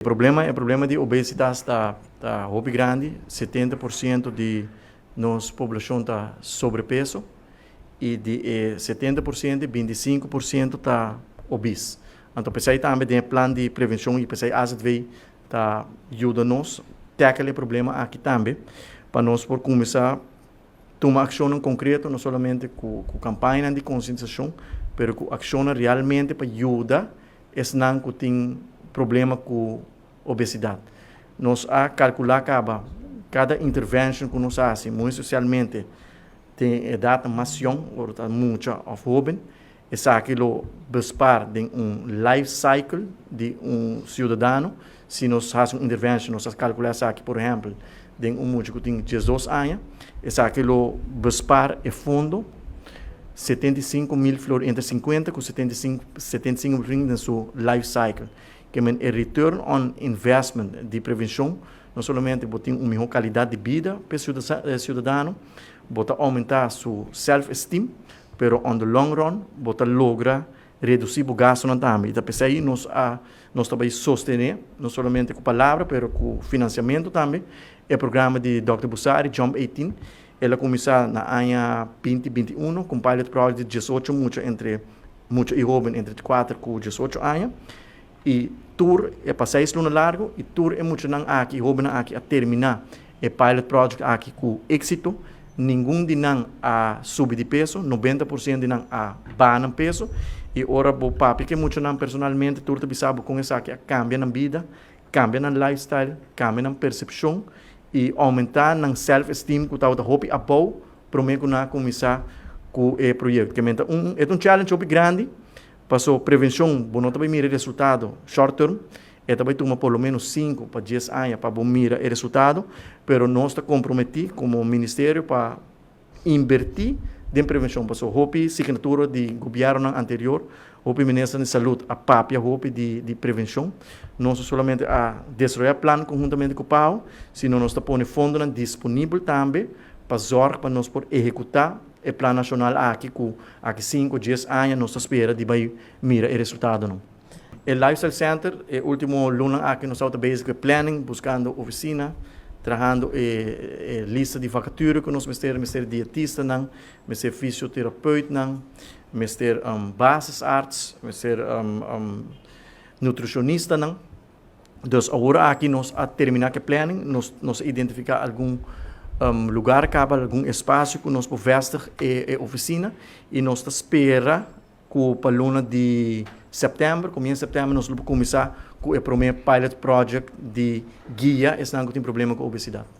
E problema di obesidat ta hopi grandi, 70% di nos poblashon ta sobrepeso i di 70%, 25% ta obese. Anto, p'esei tambe tin plan di prevenshon i p'esei AZV ta yuda nos tackle e problema aki tambe, pa nos por kuminsá tuma akshon konkreto, no solamente ku kampaña di konsientisashon, pero ku akshon realmente pa yuda esnan ku tin problema ku obesidat. Nos a kalkulá kada intervention ku nos hasi, muchu spesialmente den edat mas yòn, òf mucha òf hóben, esaki lo bespaar den un life cycle di un siudadano. Si nos hasi un intervention, nos kalkulá esaki, por ehèmpel, den un mucha ku tin 12 aña, esaki lo bespaar e fondo 75 mil florin, entre 50 ku 75 mil florin den su life cycle. Ke men e return on investment di prevenshon, no solamente bo tin un mihó kalidat di bida pa e siudadano, bo ta oumentá su self-esteem, pero on the long run, bo ta logra redusí e gasto tambe. Anto, p'esei nos tambe sostené, no solamente ku palabra, pero ku finansiamentu tambe, e programa di Dr. Busari, Jump 18. El a kuminsá na aña 2021 ku pilot project di 18 mucha entre mucha i hóben entre 4 ku 18 aña i tur e pa 6 luna largu i tur e muchanan aki, hóben aki, a terminá e pilot project aki ku éksito. Ningun di nan a subi di peso, 90% di nan a baha peso i ora bo papia ku muchanan personalmente, tur ta bisa ku esaki a kambia nan bida, kambia nan lifestyle, kambia nan persepshon i oumentá nan self-esteem ku tabata hopi abou promé ku nan kuminsá ku e proyekto. Ke men e un challenge hopi grandi, paso prevenshon, bo no ta mira resultado short term, e tambe tuma por lo ménos 5 pa 10 aña pa mira e resultado, pero nos ta komprometí komo ministerio pa invertí den prevenshon. Paso hopi signatura di gobièrnu anterior, hopi minister di salú a papia hopi di prevenshon. No solamente a desaroyá plan konhuntamente ku PAO, sino nos ta pone fondo disponibel tambe pa zorg pa nos por ehekutá e plan nashonal aki, ku aki 5, 10 aña nos ta spera di bai mira e resultado. No. E Lifestyle Center, e último luna aki nos ta bezig ku planning, buskando ofisina, trahando e lista di vakatura ku nos mester dietista nan, mester fisioterapeut nan, mester basisarts, mester nutricionista nan. Dus awor aki nos a terminá ku planning, nos a identifiká algun lugá kaba, algun espasio ku nos por vestig e ofisina i nos ta spera ku pa luna di sèptèmber, komienso di sèptèmber, nos ta kuminsá ku e promé pilot project di guia esnan ku tin problema ku obesidat.